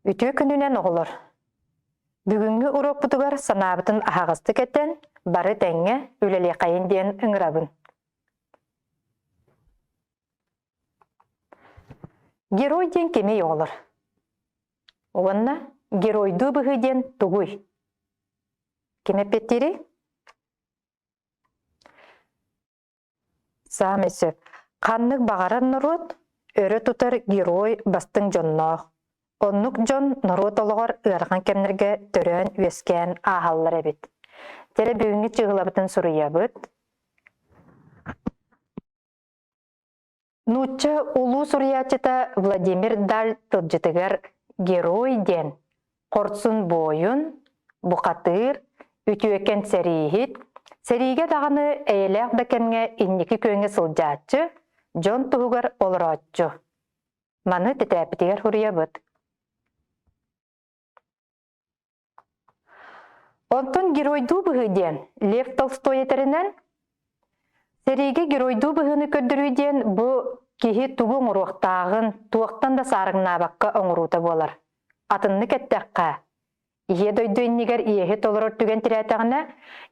Үтүө күнүнэн оҕолор! Бүгүҥҥү уруокпутугар санаабытын аһаҕастык этэн, бары тэҥҥэ үлэлиэхэйин диэн ыҥырабын. Герой диэн кимий оҕолор? Уонна геройдуу быһыы диэн тугуй? Ким эппиэттиирий? Саамай сөп. Ханнык баҕарар норуот өрө тутар герой бастыҥ дьонноох. Оннук дьон норуот олоҕор ыарахан кэмнэргэ төрөөн-үөскээн ааһаллар эбит. Дьэрэ бүгүҥҥү чыыһылабытын суруйабыт. Нуучча улуу суруйааччыта Владимир Даль тылдьытыгар «Герой» диэн хорсун буойун, бухатыыр, үтүөкэн сэрииһит, сэриигэ даҕаны эйэлээх да кэмҥэ инники күөҥҥэ сылдьааччы, дьон туһугар олорооччу. Маны тэтээппитигэр суруйабыт. Онтон геройдуу быһыы диэн Лев Толстой этэринэн, сэриигэ геройдуу быһыыны көрдөрүү диэн бу киһи тугу оҥоруохтааҕын туохтан да саарыҥнаабакка оҥоруута буолар. Атыннык эттэххэ, Ийэ дойду иннигэр иэһи толорор түгэн тирээтэҕинэ,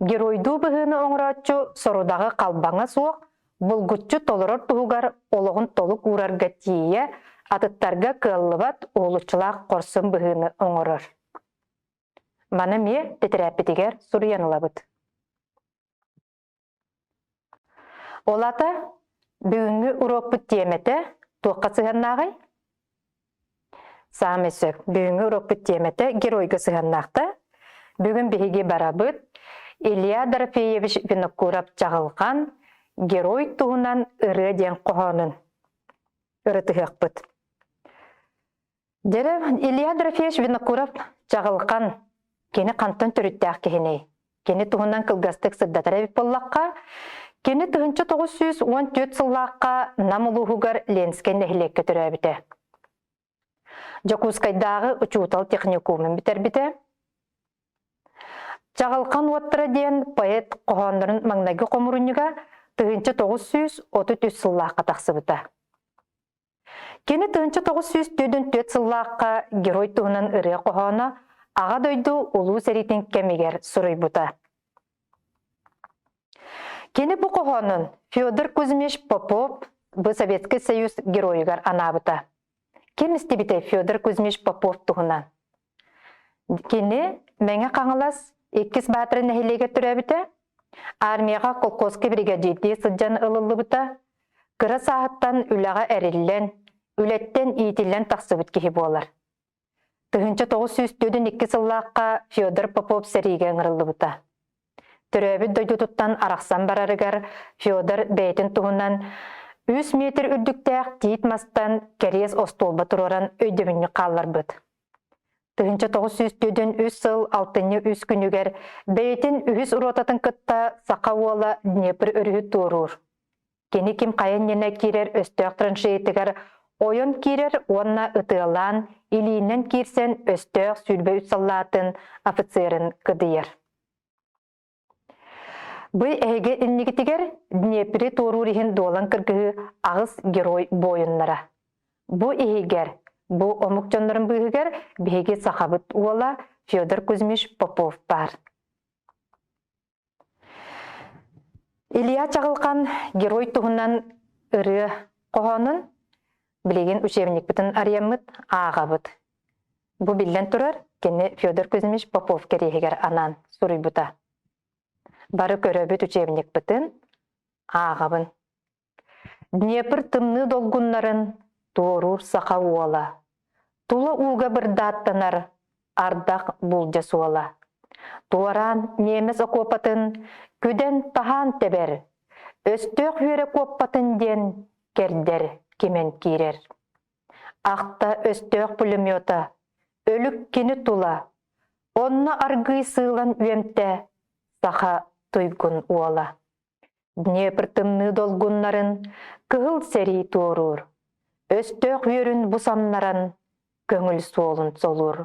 геройдуу быһыыны оҥорооччу сорудаҕы халбаҥа суох, булгуччу толорор туһугар олоҕун толук уурарга тиийэ, атыттарга кыаллыбат уһулуччулаах хорсун быһыыны оҥорор. Маны эмиэ тэтэрээппитигэр суруйан ылабыт. Ол аата бүгүҥҥү уруокпут тиэмэтэ туохха сыһыаннааҕый? Саамай сөп. Бүгүҥҥү уруокпут тиэмэтэ геройга сыһыаннаахта. Бүгүн биһиги барабыт Илья Дорофеевич Винокуров-Чаҕылҕан «Герой туһунан ырыа» диэн хоһоонун ырытыһыахпыт. Дьэрэ Илья Дорофеевич Винокуров Чаҕылхан кини хантан төрүттээх киһиний? Кини туһунан кылгастык сырдатар эбит буоллахха, кини 1914 сыллаахха Нам улууһугар Ленскэй нэһилиэккэ төрөөбүтэ. Дьокуускайдааҕы учуутал техникумун бүтэрбитэ. Чаҕылхан уоттара диэн поэт хоһооннорун маҥнайгы хомурунньуга 1933 сыллаахха тахсыбыта. Кини 1944 сыллаахха герой туһунан ырыа хоһооно Аҕа дойду Улуу сэриитин кэмигэр суруйбута. Кини бу хоһоонун Федор Кузьмич Попов бу Советский Союз геройугар анаабыта. Ким истибитэ Федор Кузьмич Попов туһунан? Кини Мэҥэ Хаҥалас иккис Баатара нэһилиэгэр төрөөбүтэ. Армияҕа колхозка бригадирдии сылдьан ылыллыбыта. Кыра сааһыттан үлэҕэ эриллэн, үлэттэн иитиллэн тахсыбыт киһи буолар. 1942 сыллаахха Федор Попов сэриигэ ыҥырыллыбыта. Төрөөбүт дойдутуттан арахсан барарыгар Федор бэйэтин туһунан үс метр үрдүктээх тиит мастан кэриэс остуолба туруоран өйдөбүнньүк хаалларбыт. 1943 сыл алтынньы үс күнүгэр бэйэтин үһүс ротатын кытта саха уола Днепр өрүһү туоруур. Кини ким хайа иннинэ киирэр өстөөх траншеятыгар ойон киирэр уонна ытыалаан, илиинэн киирсэн өстөөх 23 саллаатын офицерын кыдыйар. Бу эһиги иннигитигэр Днепри туоруур иһин дуолан кыргыһыы аҕыс герой буойуннара. Бу иһигэр, бу омук дьоннорун быыһыгар биһиги сахабыт уола Федор Кузьмич Попов баар. Илья Чаҕылхан герой туһунан ырыа хоһоонун билигин учебникпытын арыйаммыт ааҕабыт. Бу биллэн турар, кини Федор Кузьмич Попов кэриэһигэр анаан суруйбута. Бары көрөбүт учебникпытын ааҕабын. Днепр тымныы долгуннарын туоруур саха уола, тула ууга бырдааттанар ардах булдьа суола. Туораан немец окуопатын күдэн-таһаан тэбэр, өстөөх үөрэ куоппатын диэн кэрдэр кимэн киирэр. Ахта өстөөх пулемета, өлүк кини тула, онно аргыый сыылан үөмтэ саха туйгун уола. Днепр тымныы долгуннарын кыһыл сэрии туоруур, өстөөх үөрүн бу самнаран көҥүл суолун солуур.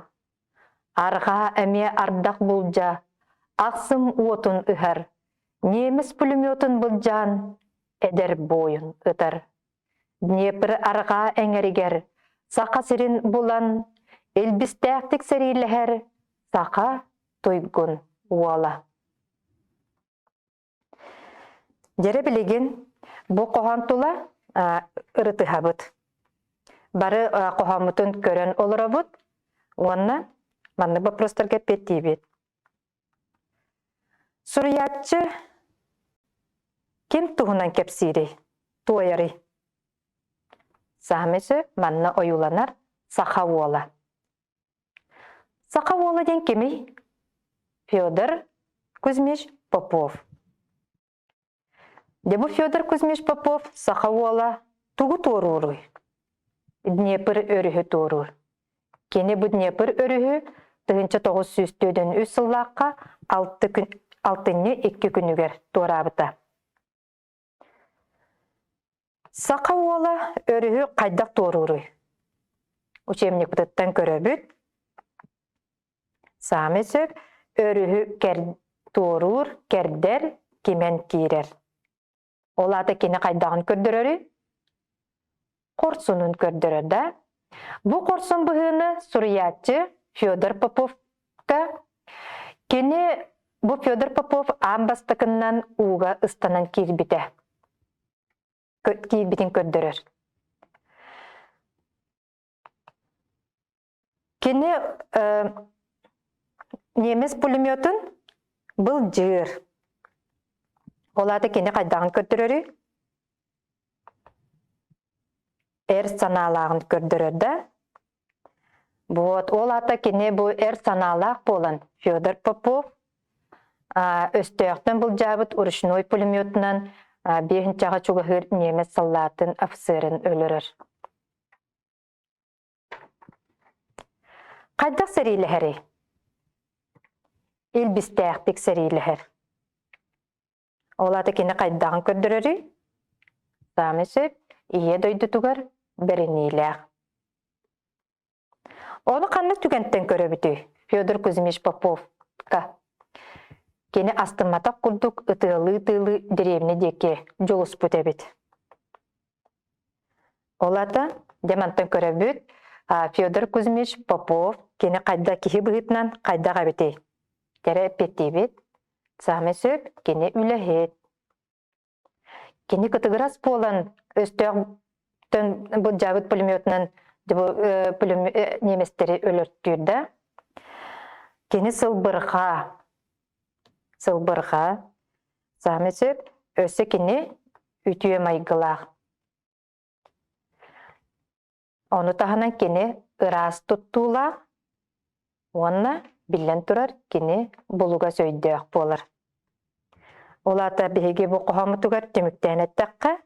Арҕаа эмиэ ардах булдьа, ахсым уотун ыһар, немец пулеметун былдьаан эдэр буойун ытар. Днепр арҕаа эҥэригэр Саха сирин булан, Илбистээхтик сэриилэһэр саха туйгун уола. Дьэрэ билигин бу хоһоон тула ырытыһабыт. Бары хоһооммутун көрөн олоробут уонна маннык боппуруостарга эппиэттиибит. Суруйааччы ким туһунан кэпсиирий, туойарый? Саамай сөп манна ойууланар саха уола. Саха уола диэн кимий? Федор Кузьмич Попов. Дьэ бу Федор Кузьмич Попов саха уола тугу туорууруй? Днепр өрүһү туоруур. Кини бу Днепр өрүһү 1943 сыллаахха алты күн, алтынньы икки күнүгэр туораабыта. Саха уола өрүһү хайдах туорууруй? Учебникпытыттан көрөбүт. Саамай сөп өрүһү кэр, туоруур, кэрдэр, кимэн киирэр. Ол аата кини хайдаҕын көрдөрөрүй? Хорсунун көрдөрөр да. Бу хорсун быһыыны суруйааччы Федор Поповка кини бу Федор Попов аан бастакыннан ууга ыстанан киирбитэ. Киирбитин көрдөрөр. Кини немец пулеметын былдьыыр. Ол аата кини хайдаҕын көрдөрөрүй? Эр санаалааҕын көрдөрөр да. Вот, ол аата кини бу эр санаалаах буолан Федор Попов өстөөхтөн былдьаабыт ручной пулеметынан биэһинчэҕэ чугаһыыр немец саллаатын офицерын өлөрөр. Хайдах сэриилэһэрий? Илбистээхтик сэриилэһэр. Ол аата кини хайдаҕын көрдөрөрүй? Саамай сөп, ийэ дойдутугар бэриниилээх. Ону ханнык түгэнтэн көрөбүтүй? Федор Кузьмич Поповка. Кини астымматах курдук ытыалыы-ытыалыы дэриэбинэ диэки дьулуспут эбит. Ол аата, дьэ мантан көрөбүт, Федор Кузьмич Попов кини хайда киһи быһыытынан хайдах эбитий? Кэрэ эппиэттиибит. Саамай сөп, кини үлэһит. Кини кытыгырас буолан өстөөхтөн былдьаабыт пулеметынан немецтэри өлөртүүр да. Кини сылбырҕа, сылбырҕа, саамай сөп, өссө кини үтүө майгылаах. Ону таһынан кини ыраас туттуулаах уонна, биллэн турар, кини булугас өйдөөх буолар. Ол аата биһиги бу хоһооммутугар түмүктээн эттэххэ,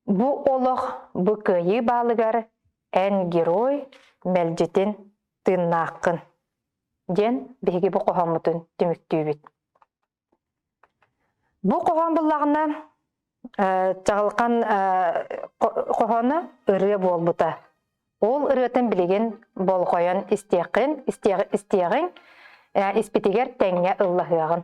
бу олох бу кыайыы баалыгар эн герой мэлдьитин тыыннааххын диэн биһиги бу хоһооммутун түмүктүүбүт. Бу хоһоон буллаҕына Чаҕылхан хоһооно ырыа буолбута. Ол ырыатын билигин болҕойон истиэххин, истиэҕиҥ, испитигэр тэҥҥэ ыллаһыаҕын.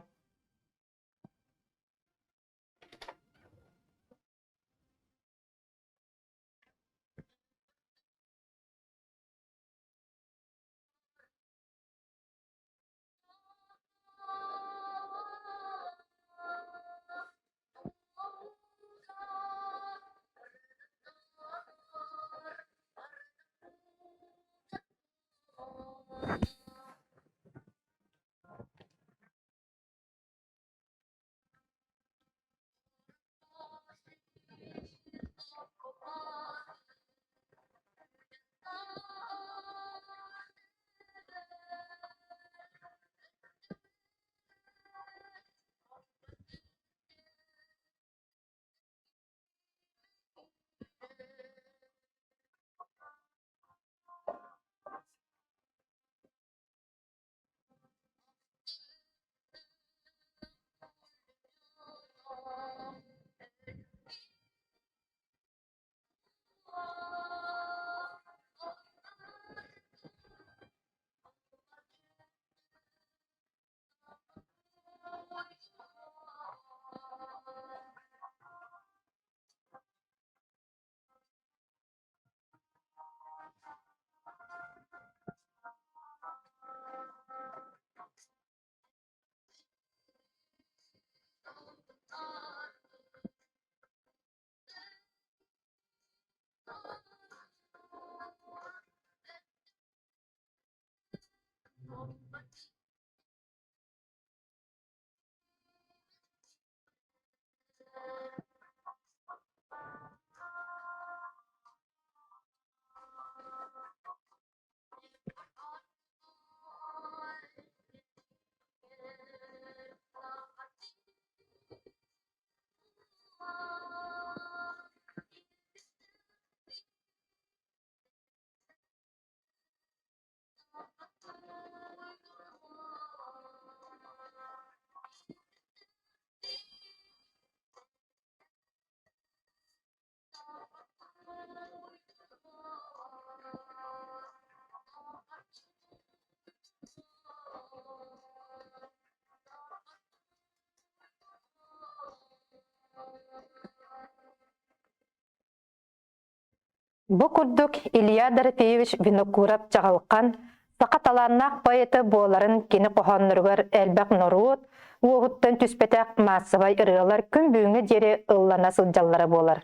Бу курдук Илья Дорофеевич Винокуров-Чаҕылхан саха талааннаах поэта буоларын кини хоһоонноругар элбэх норуот уоһуттан түспэтэх маассабай ырыалар күн бүгүҥҥэ диэри ыллана сылдьаллара буолар.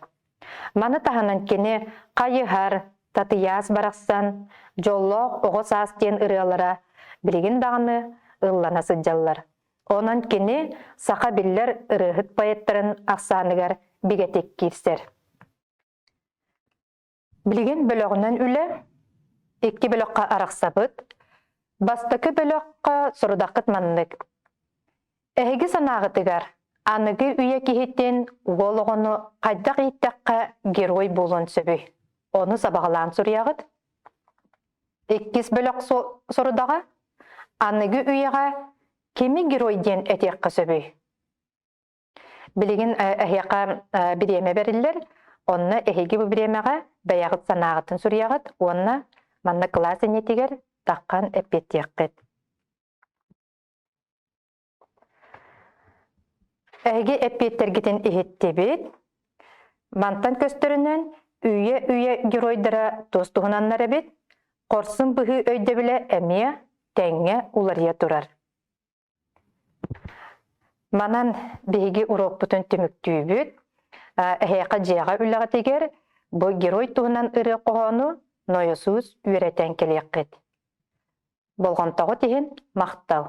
Маны таһынан кини «Хайыһар», «Татыйаас барахсан», «Дьоллоох оҕо саас» диэн ырыалара билигин даҕаны ыллана сылдьаллар. Онон кини саха биллэр ырыаһыт поэттарын ахсааныгар бигэтик киирсэр. Билигин бөлөҕүнэн үлэ икки бөлөххө арахсабыт. Бастакы бөлөххө сорудаххыт маннык. Эһиги санааҕытыгар аныгы үйэ киһитин уол оҕону хайдах ииттэххэ герой буолуон сөбүй? Ону сабаҕалаан суруйаҕыт. Иккис бөлөх сорудаҕа аныгы үйэҕэ кими герой диэн этиэххэ сөбүй? Билигин эһиэхэ бириэмэ бэриллэр, онно эһиги бу бириэмэҕэ бэйэҕит санааҕытын суруйаҕыт уонна манна кылаас иннитигэр таххан эппиэттиэххит. Эһиги эппиэттэргитин иһиттибит. Мантан көстөрүнэн үйэ-үйэ геройдара тус туһунаннар эбит. Хорсун быһыы өйдөбүлэ эмиэ тэҥҥэ уларыйа турар. Манан биһиги уруокпутун түмүктүүбүт. Эһиэхэ дьиэҕэ үлэҕитигэр бу герой туһунан ырыа хоһоону нойосуус үөрэтэн кэлиэххит. Болҕомтоҕут иһин махтал.